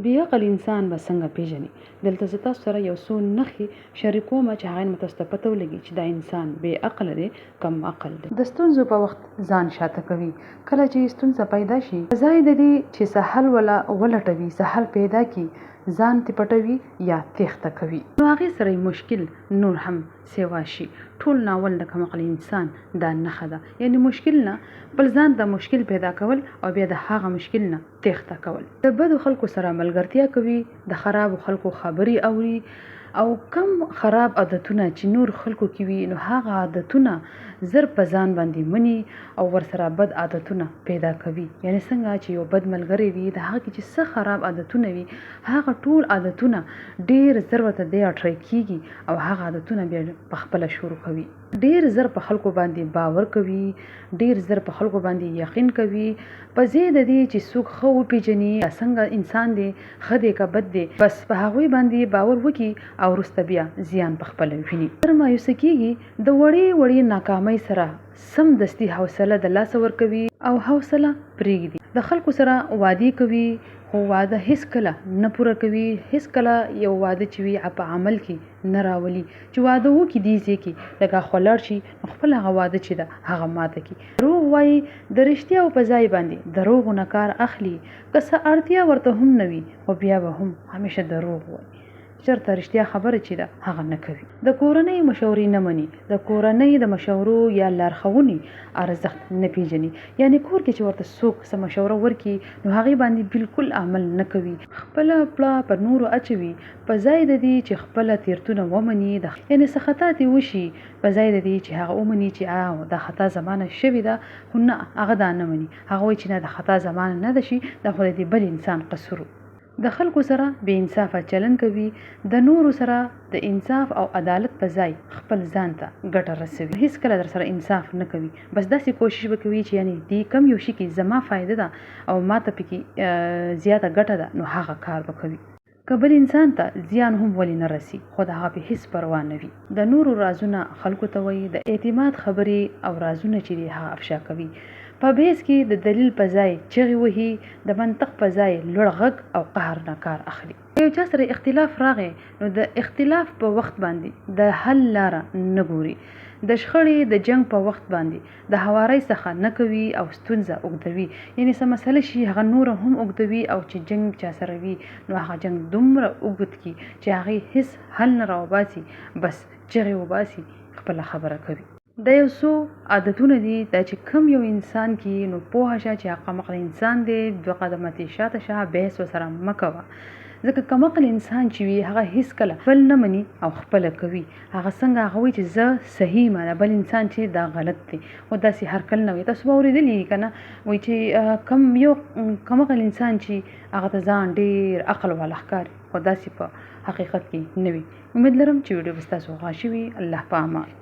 بې عقل انسان به څنګه پېژنې؟ دلته زه تاسو سره یو څو نښې شریکوم چې هغې نه به تاسو ته پته ولګي چې دا انسان بې عقل دی کم عقل دی. د ستونزو په وخت ځان شاته کوي، کله چې ستونزه پیدا شي په ځای د دې چې څه حل وله ولټوي څه حل پیدا کړي ځان ترې پټوي یا تېښته کوي. نو هغې سره یې مشکل نور هم سیوا شي. ټول ناول د کم عقل انسان دا نښه ده یعنې مشکل نه خپل ځان ته مشکل پیدا کول او بیا د هغه مشکل نه تېښته کول. د بدو خلکو سره ملګرتیا کوي، د خرابو خلکو خبرې اوري او کوم خراب عادتونه چې نور خلکو کې وي نو هغه عادتونه زر په ځان باندې مني او ورسره بد عادتونه پیدا کوي. یعنې څنګه چې یو بد ملګری وي د هغه کې چې څه خراب عادتونه وي هغه ټول عادتونه ډېر زر ورته دی اټریک کېږي او هغه عادتونه بیا په خپله شروع کوي. ډېر زر په خلکو باندې باور کوي، ډېر زر په خلکو باندې یقین کوي، په ځای د دې چې څوک ښه وپېژني دا څنګه انسان دی، ښه دی که بد دی، بس په هغوی باندې باور وکړي او وروسته بیا زیان په خپله ویني. زر مایوسه کېږي، د وړې وړې ناکامۍ سره سمدستي حوصله د لاسه ورکوي او حوصله پرېږدي. د خلکو سره وعدې کوي، خو وعده هېڅکله نه پوره کوي، هېڅکله یو وعده چې وي په عمل کې نه راولي، چې واده وکړي دې ځای کې لږ اخوا لاړ شي نو خپله هغه واده چې ده هغه ماته کړي. دروغ وايي، د رښتیاوو په ځای باندې دروغو نه کار اخلي، که څه اړتیا ورته هم نه وي خو بیا به هم همیشه دروغ وايي، چرته رښتیا خبره چې ده هغه نه کوي. د کورنۍ مشورې نه مني، د کورنۍ د مشورو یا لارښوونې ارزښت نه پېژني، یعنې کور کې چې ورته څوک څه مشوره ورکړي نو هغې باندې بلکل عمل نه کوي، خپله پړه پر نورو اچوي، په ځای د دې چې خپله تېرتونه ومني د یعنې څه خطا ترې وشي په ځای د دې چې هغه ومني چې آو دا خطا زما نه شوې ده خو نه هغه دا نه مني هغه وایي چې نه دا خطا زما نه نه ده شي دا خو د دې بل انسان قصور و. د خلکو سره بې انصافه چلن کوي د نورو سره د انصاف او عدالت په ځای خپل ځان ته ګټه رسوي هېڅکله درسره انصاف نه کوي بس داسې کوشش به کوي چې یعنې دې کوم یو شي کې زما فایده ده او ماته پکې زیاته ګټه ده نو هغه کار به کوي. که بل انسان ته زیان هم ولې نه رسي خو د هغه پې هیڅ پروا نه وي. د نورو رازونه خلکو ته وایي، د اعتماد خبرې او رازونه چې دي هغه افشا کوي. په بحث کې د دلیل په ځای چغې وهي، د منطق په ځای لوړ غږ او قهر نه کار اخلي. که یو چا سره اختلاف راغی نو د اختلاف په وخت باندې د حل لاره نه ګوري، د شخړې د جنګ په وخت باندې د هوارۍ څخه نه کوي او ستونزه اوږدوي یعنې څه مسله شي هغه نوره هم اوږدوي او چې جنګ چا سره وي نو هغه جنګ دومره اوږد کړي چې هغې هیڅ حل نه راوباسي بس چغې وباسي خپله خبره کوي. دا یو څو عادتونه دي دا چې کوم یو انسان کې نو پوه شه چې هغه کمعقل انسان دی دوه قدمه ترې شاته شه بحث ورسره مه کوه ځکه کمعقل انسان چې وي هغه هیڅکله بل نه مني او خپله کوي هغه څنګه هغه وایي چې زه صحیح یم دا بل انسان چې دا غلط دی خو داسې هر کله نه وایي تاسو به اورېدلي یي که نه وایي چې کم یو کمعقل انسان چې هغه ته ځان ډېر عقل والا ښکاري خو داسې په حقیقت کې نه وي. امید لرم چې ویډیو به ستاسو خوښه شوي. الله په امان.